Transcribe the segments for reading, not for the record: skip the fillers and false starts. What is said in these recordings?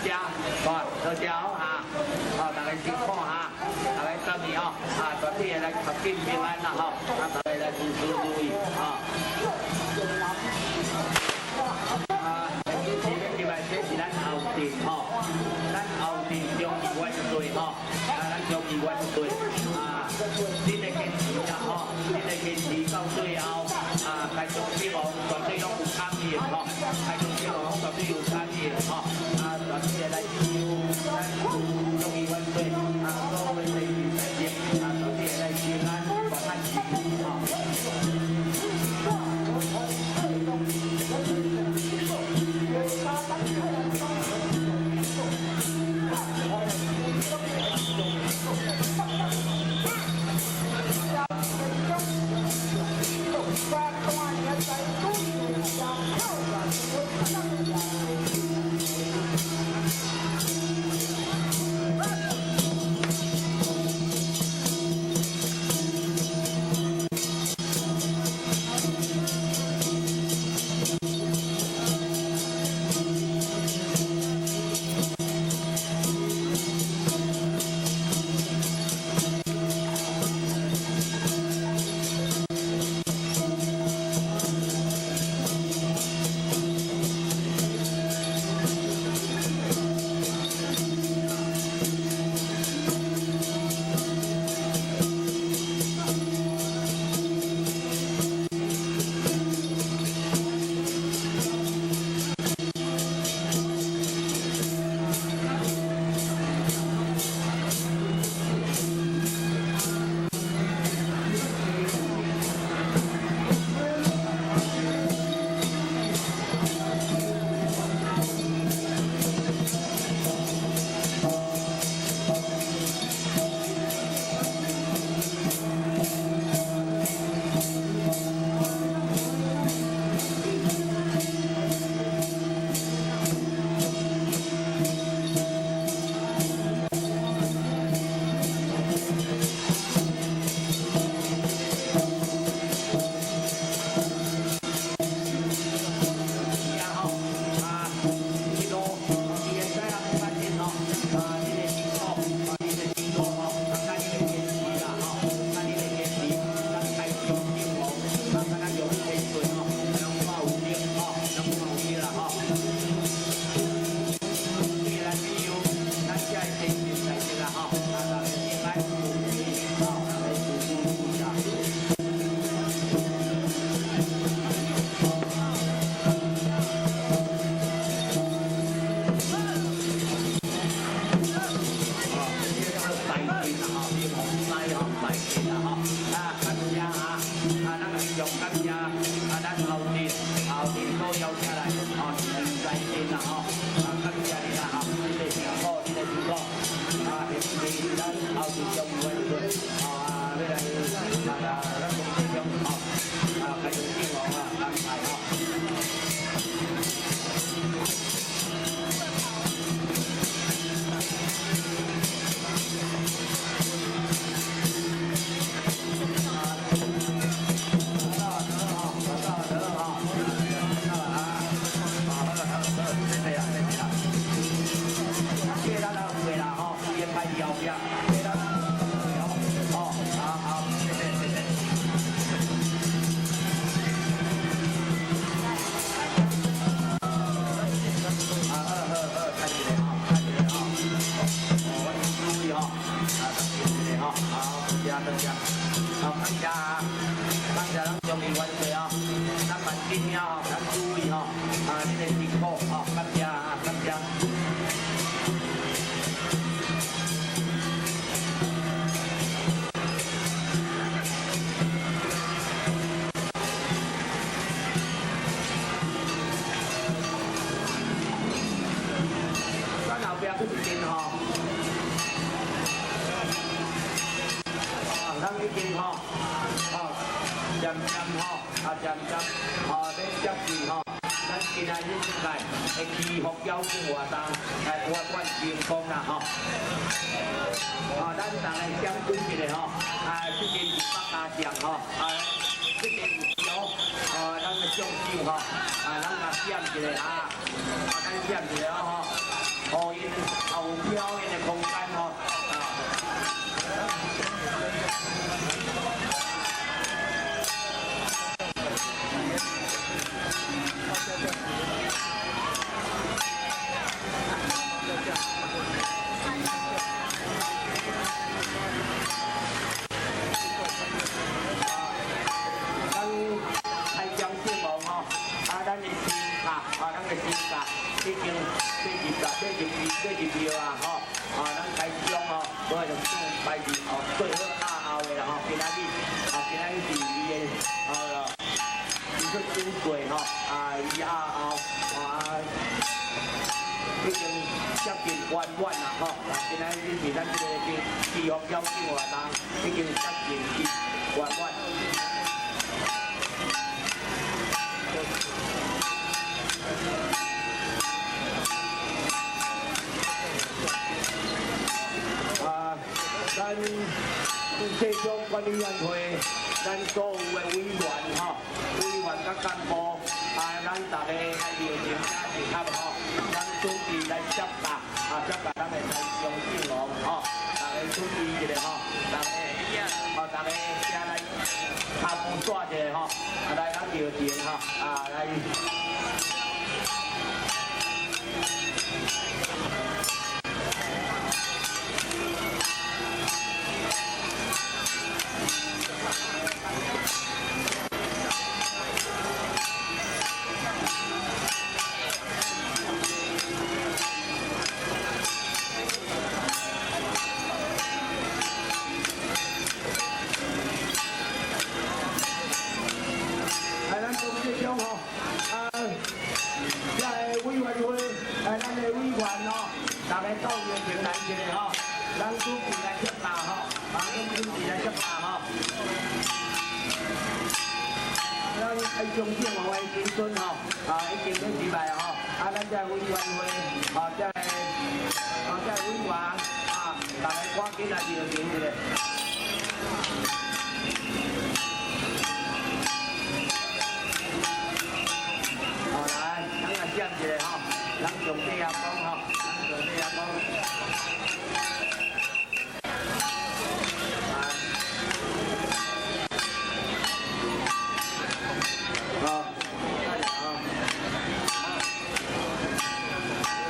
謝，好，多謝好哈，好，大家辛苦哈，大家注意吼，啊，全體來合境平安啦吼，啊，大家來事事如意，吼。啊，入來這是咱後殿吼，咱後殿中義元帥吼，啊，咱中義元帥啊，恁的堅持啦吼，恁的堅持到最後啊，開中帝王絕對攏有參與吼，開中帝王絕對有參與吼，啊，全體來支持咱中義元帥啊，所有的事情，啊，全體來平安，大漢支持吼。咱予𪜶有表演的空間吼。啊。咱開張節目吼，啊，咱的新卡，啊，咱的新卡已經買入啦，買入買入票啊，吼，啊，咱開張吼，我就算排伫哦最好壓後的啦吼，今仔日，啊，今仔日是伊的，啊，伊出酒櫃吼，啊，伊壓後，啊，已經接近圓滿啦吼，啊，今仔日是咱這個祈福邀請活動，已經接近圓滿。啊，咱這種管理員會，咱所有的委員吼，委員佮幹部，啊，咱大家愛熱情加配合吼，咱準備來接駕，啊，接駕咱的台中聖王吼，大家準備一下吼，大家，吼，大家先來跤步煞一下吼，啊，來咱熱情吼，啊，來。來，咱董事長吼，啊，這個委員會，啊，咱的委員吼，大家到熱情來一下吼，咱準備來接駕吼，啊，咱準備來接駕吼。咱台中聖王的新村吼，啊，已經要入來吼，啊，咱這個委員會，啊，這個，啊，這個委員，啊，大家趕緊來熱情一下。好來，咱來點一下吼，咱上帝阿公吼，咱上帝阿公。好，好，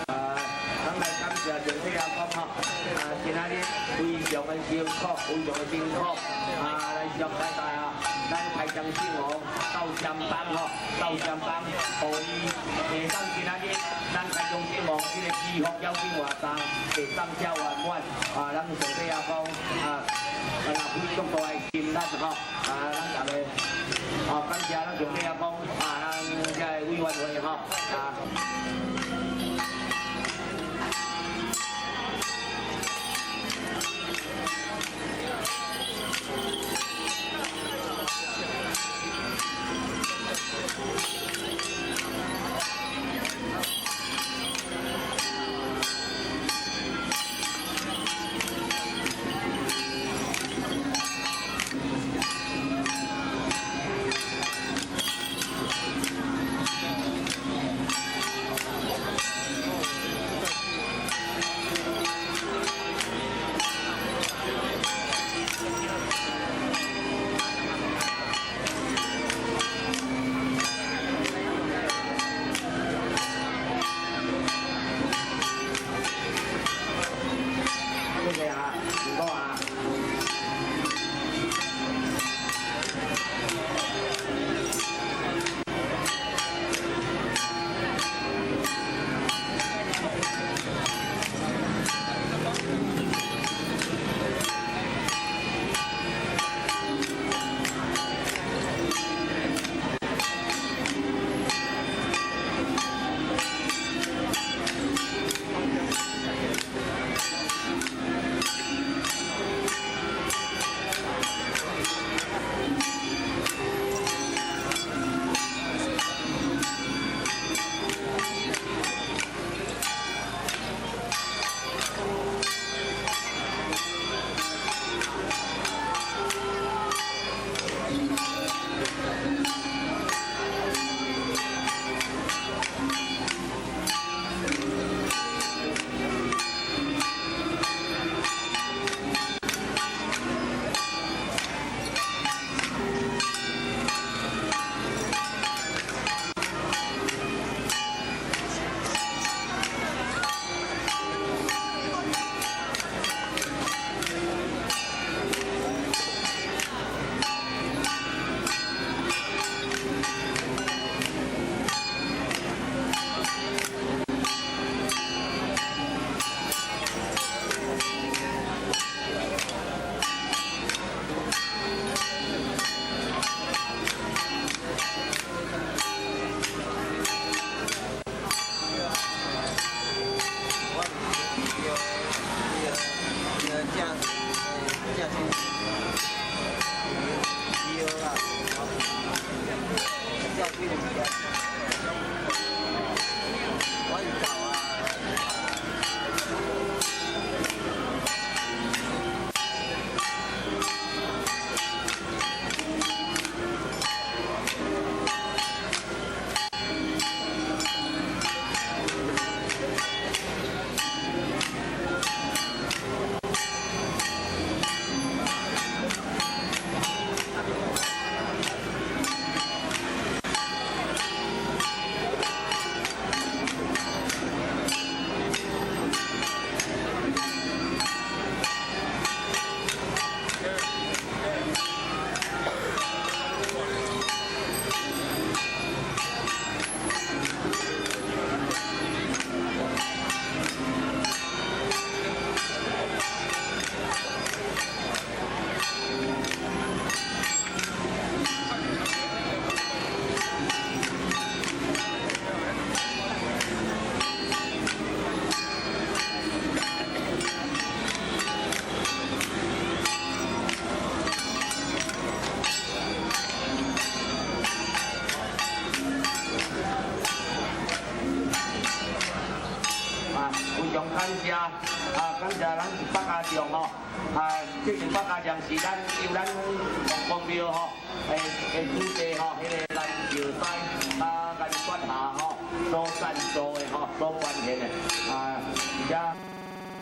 啊，咱來感謝上帝阿公吼，啊，今仔日非常的辛苦，非常的辛苦，啊，來接待大家，咱開張聖王到暹邦吼，到暹邦，予伊會當今仔日咱開張聖王這個祈福邀請活動會當遮圓滿，啊，咱上帝阿公啊，啊，非常大的心力吼，啊，咱大家，啊，感謝咱上帝阿公，啊，咱這個委員會吼，啊。感謝啊，感謝咱一百家將吼，啊，這一百家將是咱由咱王公廟吼，的主祭吼，彼個顏兆西啊，顏雪霞吼，所贊助的吼，所捐獻的啊，而且。